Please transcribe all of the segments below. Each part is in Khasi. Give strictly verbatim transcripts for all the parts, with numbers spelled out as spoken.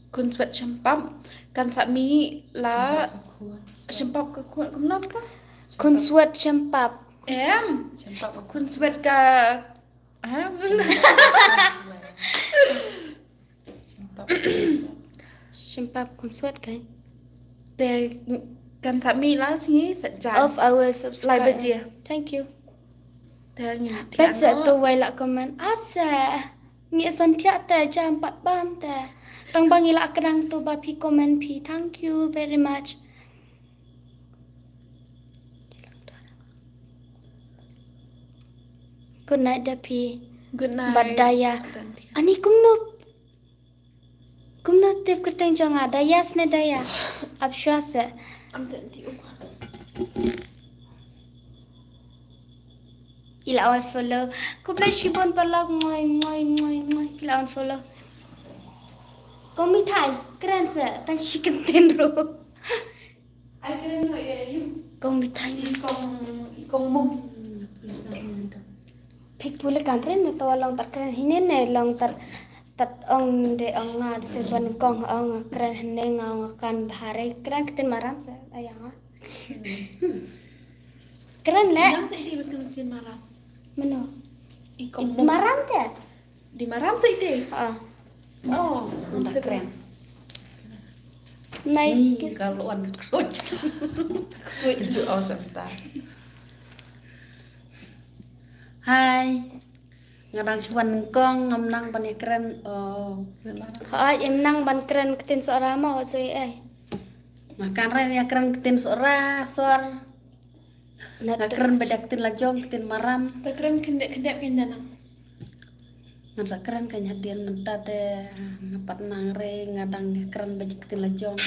Khun Swet Shempap kan sa mih la. Shempap ka khun. Shempap ka khun kumno pa? Khun Swet Shempap. Em. Shempap ka khun. Khun Swet ka. Ha? Shempap ka khun. Shempap Khun Swet kan. Te kan sa mih la shi sa jan. Of our subscriber. Lai baje. Thank you. Te ngin. Pet sa tu wai la comment. Ap sa. Ngi san thiah te jam pat bam te. Tang ba ngi la kdang tu ba phi comment phi. Thank you very much. Good night da phi. Good night. Bad Daya. Ani kumno. Kumno tip kyrteng jong nga Daya sne Daya. Ap shwa se. Am ten ti um. Ila on follow. Kublai shibun paralok ngoi ngoi ngoi ngoi. Ila on follow. Kong Mithai, kren se tang shi kyntien ruh. Ai kren no ya yu. Kong Mithai. I kong i kong mong. Phi pule kan ren ne to long tat kren hine ne long tat tat ong de ong nga se ban kong ong kren hine nga ong kan bha re kren ktien Maram se ayang. Kren le. Nang sa iti ba kren ktien Maram. Mano? I kong mong. Maram te? Di Maram sa iti? Ah. Oh, unda kren. Nice kiss. Kalau wan ksuj. Ksuj ju au tanta. Hai. Nga dang shu wan nyngkong ngam nang ban ïa kren. Oh. Hooid, im nang ban kren ktien Sohra mo, so ei. Nga kan re ïa kren ktien Sohra, sor. Nga kren ba da ktien la jong, ktien Maram. Ta kren khyndiat khyndiat kan da nang. Ngan sa kren kan hadien mynta te nga pat nang re nga dang kren ba da ktien la jong.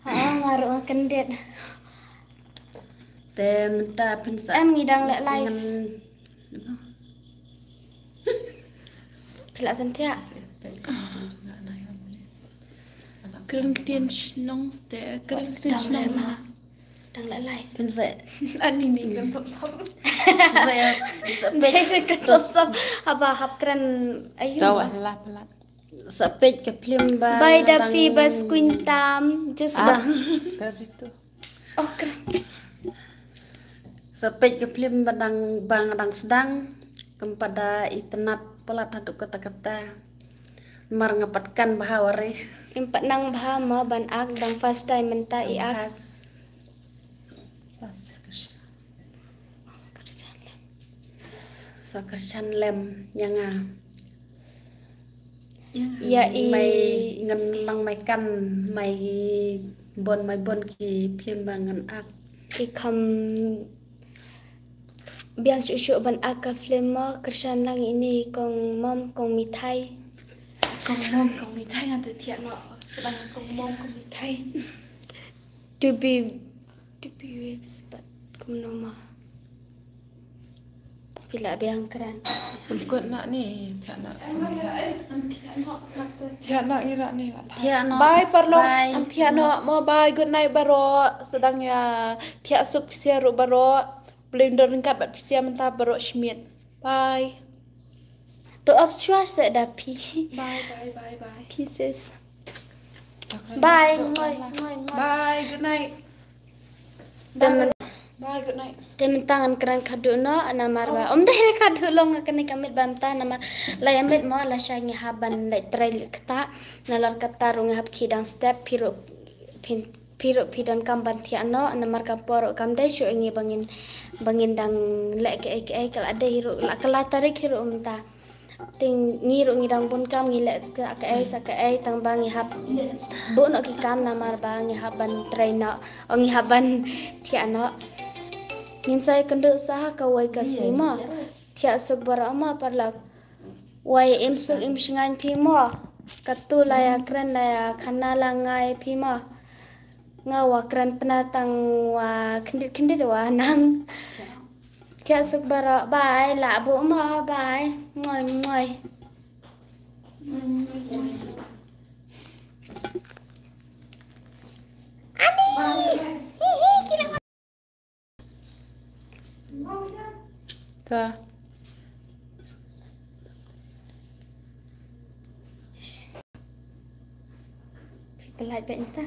Ha, nga ruh nga khyndiat. Te mynta phin sa. Em ngi dang leh live. Phi lah san thiah. Kren ktien shnong ste, kren ktien shnong ma. Dang leh live. Phin sa. Ani ni kren sop sop. Phin sa ya, phin sa peit. Kren sop sop. Haba hap kren ayu. Tawa lap lap. Sa peit ka film ba. Bai da phi bas kuintam. Just ba. Kren itu. Oh, kren. Sa peit ka film ba dang ba nga dang sdang. Kynpada itynnad palat haduh katta katta. Mar nga pat kan bha ware. Im pat nang bha mo ban ak dang first time mynta i ak. Sa kyrshan lem ïa nga. Ïa i mai ngan lang mai kan mai bon mai bon ki film ba ngan ak. I kham biang shuh shuh ban ak ka film mo kyrshan lang ini kong mom kong mithai. Kong mom kong mithai ngan te thiah noh. Sdang kong mom kong mithai. To be to be waves but kumno ma. Phi lah biang kren. Pun kut nak ni thiah nak. Thiah nak ira ni lah. Thiah nak. Bye paralok. Bye. Thiah nak mo bye good night baroh. Sdang ïa thiah suk pisa ruh baroh. Blei ym don ryngkat bad pisa mynta baroh shimiet. Bye. To ap shwa se da phi. Bye bye bye bye. Pieces. Bye. Bye. Good night. Bye. Good night. Te mynta ngan kren khadduh noh namar ba ym dei re khadduh long kane ka miet ba mynta namar la ïa miet mo la sha ngi hap ban leit trei leit ktah nalor kata ruh ngi hap khie dang step phi ruh phin phi ruh phi donkam ban thiah noh namar ka por ruh kam dei shuh ïa ngi ba ngin ba ngin dang leh kaei kaei ka la dei hi ruh la ka la tarik hi ruh mynta. Te ngi ruh ngi dang bun kam ngi leh kaei sa kaei tang ba ngi hap buh noh ki kam namar ba ngi hap ban trei noh o ngi hap ban thiah noh. Ngin sa ïakynduh sa ha kawei ka sngi mo. Thiah suk baroh mo paralok. Wei im suk im shngaiñ phi mo. Katu la ïa kren la ïa khana la ngai phi mo. Nga wa kren pynatang wa khyndiat khyndiat wa nang. Thiah suk baroh bye la bu mo bye. Ngoi ngoi. Ani. Hi hi kila. Ta. Pynlait bad mynta.